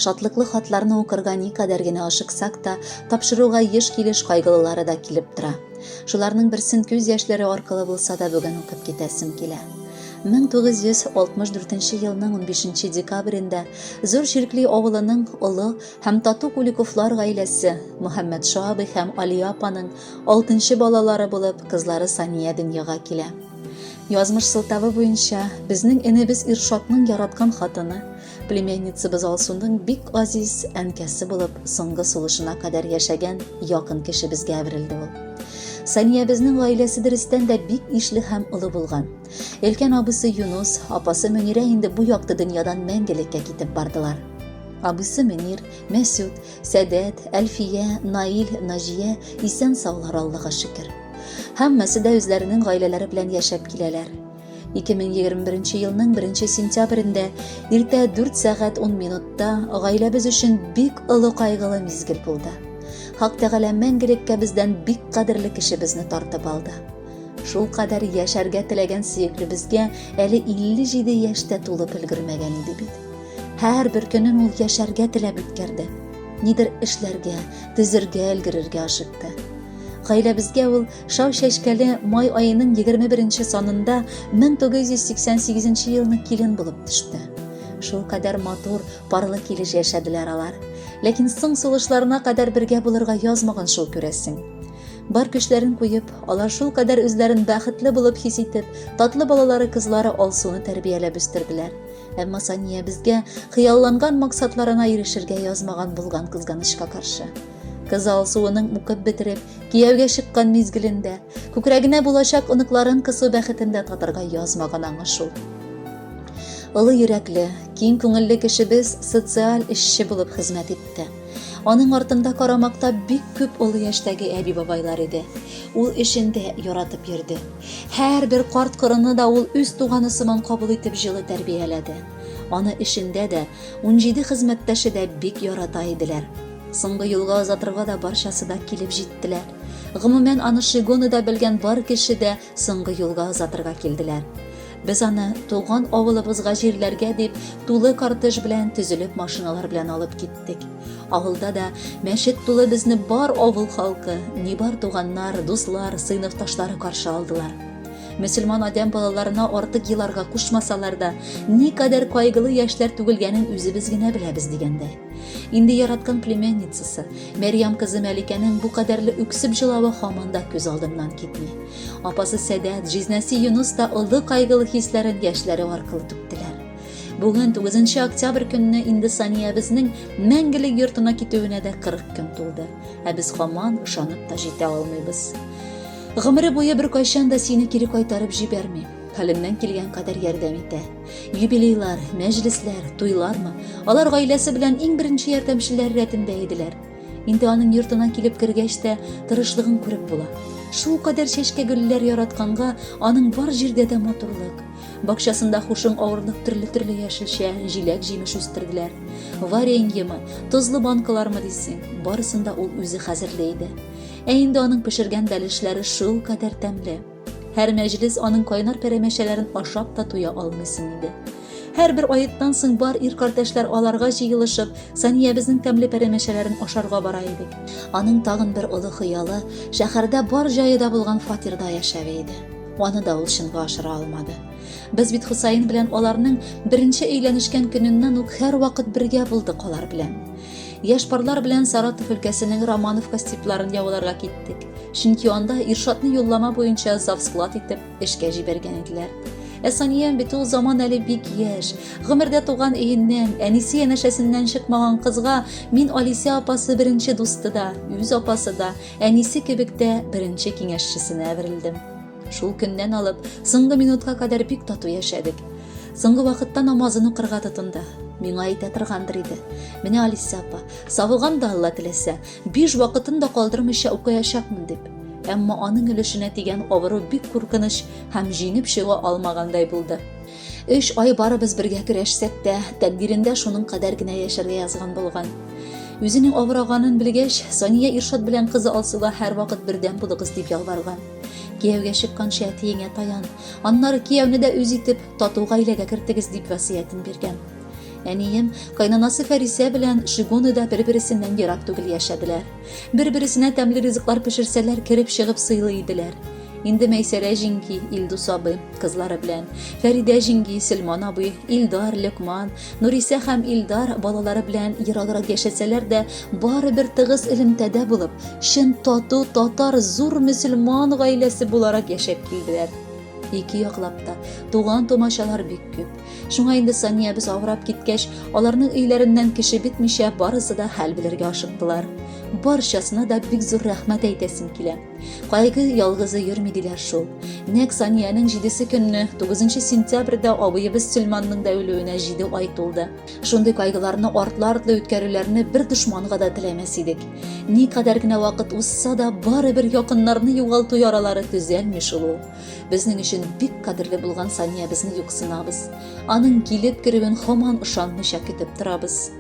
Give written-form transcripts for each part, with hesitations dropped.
Шатлыклы хатларны укырга никадәр генә ашыксак та, тапшыруга еш килеш кайгылылары да килеп тора. Шуларның берсен күз яшьләре аркылы булса да бүген укып китәсем килә. 1964 елның 15 декабрендә Зур Чиркли авылының олы һәм тату Куликовлар гаиләсе Мөхәммәтша абый һәм Алия апаның алтынчы балалары булып кызлары Сания дөньяга килә. Язмыш сылтавы буенча безнең энебез Иршатның яраткан хатыны, Племянницабыз Алсуның бик азиз әнкәсе булып, соңгы сулышына кадәр яшәгән якын кешебезгә әверелде ул. Саниябезнең гаиләсе дөрестән дә бик ишле һәм олы булган. Өлкән абыйсы Юнус, апасы Мөнирә инде бу якты дөньядан мәңгелеккә китеп бардылар. Абыйсы Мөнир, Мәсүд, Сәдәт, Әлфия, Наил, Наҗия исән-саулар, Аллага шөкер. Һәммәсе дә үзләренең гаиләләре белән яшәп киләләр. 2021 елның 1 сентябрендә иртә 4 сәгать 10 минутта гаиләбез өчен бик олы кайгылы мизгел булды. Хак Тәгалә мәңгелеккә бездән бик кадерле кешебезне тартып алды. Шул кадәр яшәргә теләгән сөеклебезгә әле 57 яшь тә тулып өлгермәгән иде бит. Һәрбер көнен ул яшәргә теләп үткәрде. Нидер эшләргә, төзергә өлгерергә ашыкты. Гаиләбезгә ул шау чәчкәле май аеның 21 санында 1988 елны килен булып төште. Шул кадәр матур, парлы килеш яшәделәр алар. Ләкин соң сулышларына кадәр бергә булырга язмаган шул күрәсең. Бар көчләрен куеп, алар шул кадәр үзләрен бәхетле булып хис итеп, татлы балалары кызлары Алсуны тәрбияләп үстерделәр. Әмма Сания безгә хыялланган максатларына ирешергә язмаган булган кызганычка каршы. Кызы Алсуының укып бетереп, кияүгә чыккан мизгелендә, күкрәгенә булачак оныкларын кысу бәхетен дә татырга язмаган аңа шул. Олы йөрәкле, киң күңелле кешебез социаль эшче булып хезмәт итте. Аның артында карамакта бик күп олы яшьтәге әби-бабайлар иде. Ул эшен дә яратып йөрде. Һәрбер карт-корыны да ул үз туганы сыман кабул итеп җылы тәрбияләде. Аны эшендә дә, 17 хезмәттәше дә бик ярата иделәр. Соңгы юлга озатырга да барчасы да килеп җиттеләр. Гомумән, аны Шигонада белгән бар кеше дә соңгы юлга озатырга килделәр. Без аны туган авылыбызга җирләргә дип тулы кортеж белән төзелеп машиналар белән алып киттек. Авылда да мәчет тулы безне бар авыл халкы, нибар туганнар, дуслар, сыйныфташлары каршы алдылар. Мөселман адәм балаларына артык еларга кушмасалар да, никадәр кайгылы яшьләр түгелгәнен үзебез генә беләбез дигәндәй. Инде яраткан племянницасы, Мәрьям кызы Мәликәнең бу кадәрле үксеп җылавы һаман да күз алдыннан китми. Апасы Сәдәт, җизнәсе Юнус та олы кайгылы хисләрен яшьләре аркылы түктеләр. Бүген 9 октябрь көнне инде Саниябезнең мәңгелек йортына китүенә дә 40 көн тулды. Ә без һаман ышанып та җитә алмыйбыз. Гомере буе беркайчан да сине кире кайтарып җибәрми. Хәленнән килгән кадәр ярдәм итә. Юбилейлар, мәҗлесләр, туйлармы? Алар гаиләсе белән иң беренче ярдәмчеләр рәтендә иделәр. Инде аның йортына килеп кергәч тә тырышлыгын күреп була. Шул кадәр чәчкә гөлләр яратканга, аның бар җирдә дә матурлык. Бакчасында хушың авырлык төрле-төрле яшелчә, җиләк-җимеш үстерделәр. Вареньемы, тозлы банкалармы дисең, барысын да ул үзе хәзерли иде. Ә инде аның пешергән бәлешләре шул кадәр тәмле. Һәр мәҗлес аның кайнар пәрәмәчәләрен ашап та туя алмыйсың иде. Һәрбер аеттан соң бар ир кардәшләр аларга җыелышып, Саниябезнең тәмле пәрәмәчәләрен ашарга бара идек. Аның тагын бер олы хыялы, шәһәрдә бар җае да булган фатирда яшәве иде. Аны да ул чынга ашыра алмады. Без бит Хусаин белән аларның беренче өйләнешкән көненнән үк һәрвакыт бергә булдык алар белән. Яшь парлар белән Саратов өлкәсенең Романовка степларын яуларга киттек. Чөнки анда Иршатны юллама буенча завсклад итеп эшкә җибәргән иделәр. Ә Саниям бит ул заман әле бик яшь. Гомердә туган өеннән, әнисе янәшәсеннән чыкмаган кызга мин Алисә апасы беренче дусты да, үз апасы да, әнисе кебек тә беренче киңәшчесенә әверелдем. Шул көннән алып, соңгы минутка кадәр бик тату яшәдек. Соңгы вакытта намазын укырга тотынды. Миңа әйтә торгандыр иде. Менә Алисә апа, савыгам да Алла теләсә, Биш вакытын да калдырмыйча укыячакмын дип. Әмма аның өлешенә тигән авыру бик куркыныч һәм җиңеп чыга алмагандай булды. Өч ай барыбыз бергә көрәшсәк тә, тәкъдирендә шуның кадәр генә яшәргә язган булган. Үзенең авыраганын белгәч, Сания Иршат белән кызы Алсуга һәрвакыт бердәм булыгыз дип ялварган. Кияүгә чыкканчы әтиеңә таян, аннары кияүне дә үз итеп, тату гаиләгә кертегез дип васыятен биргән. Әнием, кайнанасы Фәрисә белән Шигонада бер-бересеннән ерак түгел яшәделәр. Бер-бересенә тәмле ризыклар пешерсәләр, кереп чыгып сыйлый иделәр. Инде Мәйсәрә җиңги, Илдус абый, кызлары белән, Фәридә җиңги, Сөлман абый, Илдар, Лөкман, Нурисә һәм Илдар балалары белән ераграк яшәсәләр дә, барыбер тыгыз элемтәдә булып, чын тату татар зур мөселман гаиләсе буларак яшәп килделәр. Ике яклап та туган-тумачалар бик күп. Шуңа инде Саниябез авырап киткәч, аларның өйләреннән кеше бетмичә, барысы да хәл белергә ашыктылар. Барчасына да бик зур рәхмәт әйтәсем килә. Кайгы ялгызы йөрми диләр шул. Нәкъ Саниянең җидесе көнне, 9 сентябрьдә абыебыз Сөлманның да үлүенә җиде ай тулды. Шундый кайгыларны артлы-артлы үткәрүләрне бер дошманга да теләмәс идек. Никадәр генә вакыт узса да, барыбер якыннарны югалту яралары төзәлми шул ул. Безнең өчен бик кадерле булган Саниябезне юксынабыз. Аның килеп керүен һаман ышанмыйча көтеп торабыз.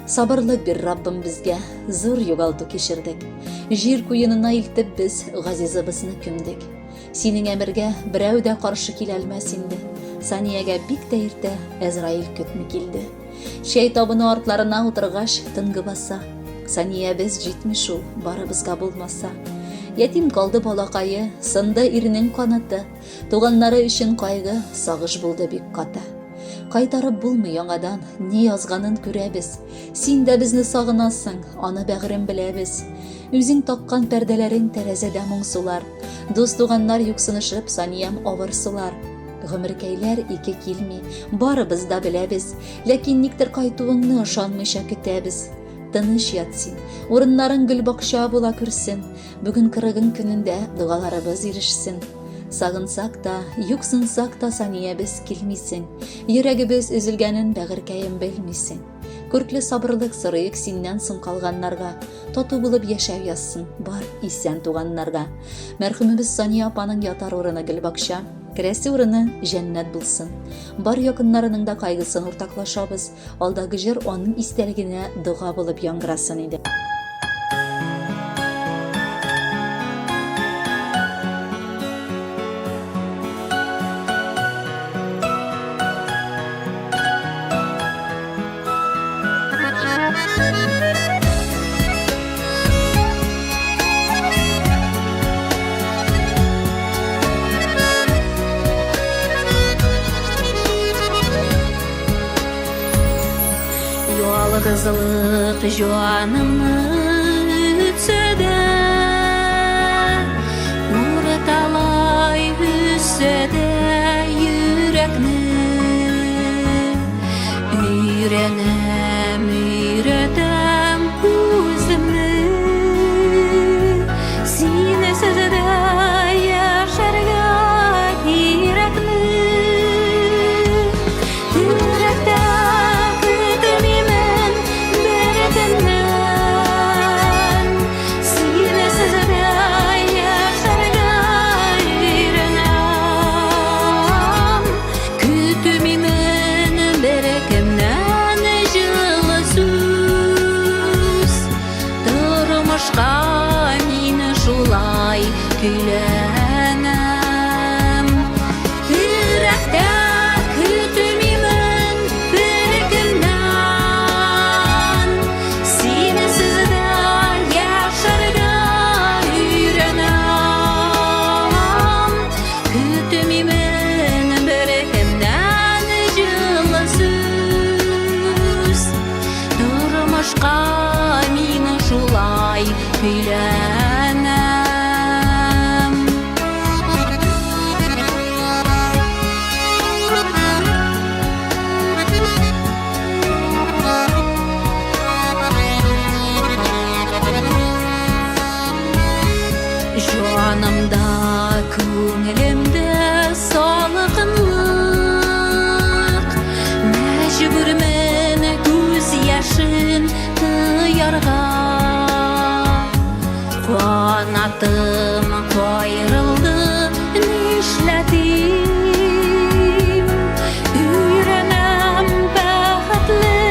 Сабырлык бир, Раббым, безгә, зур югалту кичердек. Җир куенына илтеп без газизыбызны күмдек. Синең әмергә берәү дә каршы килә алмас инде. Саниягә бик тә иртә Әзраил көтми килде. Чәй табыны артларына утыргач, тынгы баса. Саниябез җитми шул, барыбызга булмаса. Ятим калды балакае, сынды ирнең канаты. Туганнары өчен кайгы, сагыш булды бик каты. Кайтарып булмый яңадан, ни язганын күрәбез. Син дә безне сагынасың, аны бәгърем беләбез. Үзең таккан пәрдәләрең тәрәзәдә моңсулар. Дус-туганнар юксынышып, Саниям авыр сулар. Гомеркәйләр ике килми, барыбыз да беләбез. Ләкин никтер кайтуыңны ышанмыйча көтәбез. Тыныч ят син, урыннарың гөлбакча була күрсен. Бүген кырыгың көнендә догаларыбыз ирешсен. Сагынсак та, юксынсак та Саниябез килмисең. Йөрәгебез өзелгәнен бәгырькәем белмисең. Күркле сабырлык сорыйк синнән соң калганнарга. Тату булып яшәү язсын бар исән туганнарга. Мәрхүмебез Сания апаның ятар урыны гөлбакча, керәсе урыны җәннәт булсын. Бар якыннарының да кайгысын уртаклашабыз. Алдагы җыр аның истәлегенә дога булып яңгырасын иде. Ялгызлык җанымны үтсә дә, Урталай үссә дә йөрәкне. Өйрәнәм, өйрәтәм үземне. Синесез дә яшәргә кирәкне. Йөрәктә көтмимен бер көннән. Синесез дә яшәргә өйрәнәм. Көтмимен беркемнән җылы сүз. Тормышка мин шулай көйләнәм. Йөрәктә көтмимен беркемнән. Синсез дә яшәргә өйрәнәм. Көтмимен беркемнән җылы сүз. Тормышка мин шулай көйләнәм. Җанымда, күңелемдә салкынлык. Мәҗбүрмен күз яшен тыярга. Канатым каерылды, нишләтим? Өйрәнәм бәхетле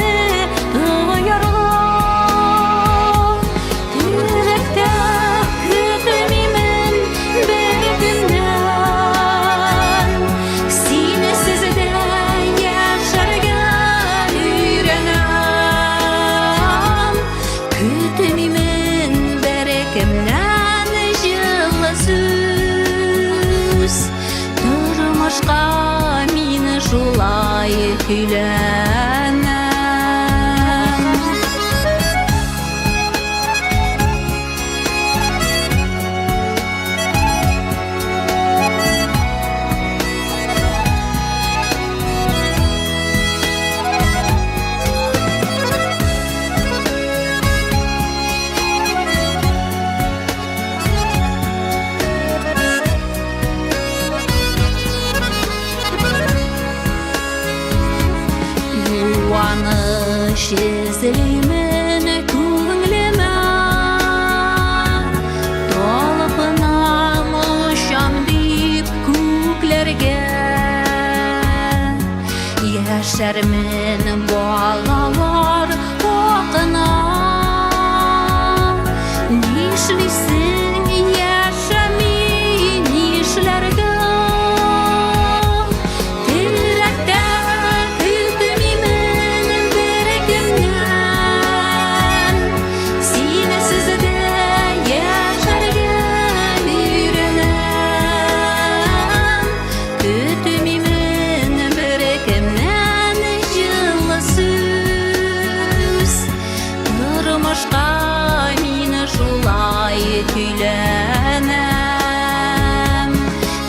тоярга. Йөрәктә көтмимен бер сүз. Тормышка мин шулай көйләнәм. Юаныч эзлимен күңлемә, Талпынам очам дип күкләргә. Яшәрмен балалар хакына. Нишлисең, яшәми нишләргә? Терәктә көтмимен беркемнән. Синсез дә яшәргә өйрәнәм. Көтмимен беркемнән җылы сүз. Тормышка мин шулай көйләнәм.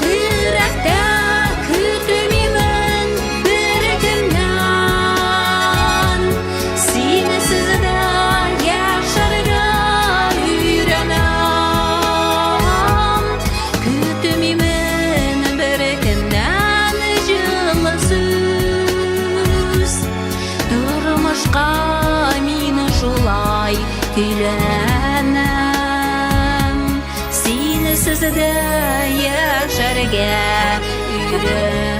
Терәктә көтмимен беркемнән. Синсез дә яшәргә өйрәнәм. Көтмимен беркемнән җылы сүз. Тормышка мин шулай көйләнәм. Синсез дә яшәргә өйрәнәм.